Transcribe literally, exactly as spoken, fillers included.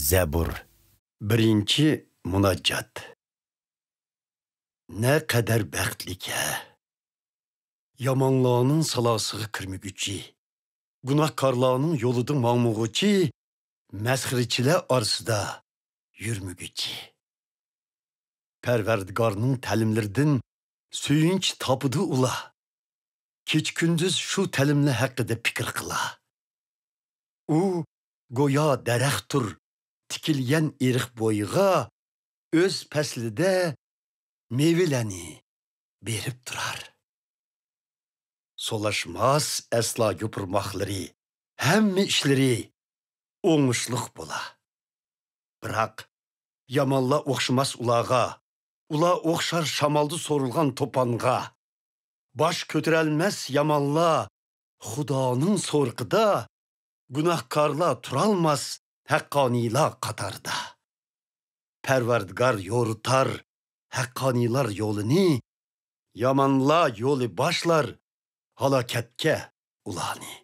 زەبۇر. بىرىنچى مۇناجات. نەقەدەر بەختلىك ھە! يامانلارنىڭ سالاسىغا كىرمىگۈچى، گۇناھكارلارنىڭ يولىدا ماڭمىغۇچى، مەسخىرىچىلەر ئارىسىدا يۈرمىگۈچى. پەرۋەردىگارنىڭ تەلىملىرىدىن سۆيۈنچ تاپىدۇ ئۇلار. كېچە-كۈندۈز شۇ تەلىملەر ھەققىدە پىكىر قىلا. ئۇ گويا دەرەختۇر، تىكىلگەن ئېرىق بويىغا ئۆز پەسلىدە مېۋىلەرنى بېرىپ تۇرار. سولاشماس ئەسلا يوپۇرماقلىرى، ھەممە ئىشلىرى ئوڭۇشلۇق بولا. بىراق، يامانلار ئوخشىماس ئۇلارغا، ئۇلار ئوخشار شامالدا سورۇلغان توپانغا. باش كۆتۈرەلمەس يامانلار خۇدانىڭ سورىقىدا، گۇناھكارلار تۇرالماس ھەققانىيلار قاتارىدا. پەرۋەردىگار يورۇتار ھەققانىيلار يولىنى، يامانلار يولى باشلار ھالاكەتكە ئۇلارنى.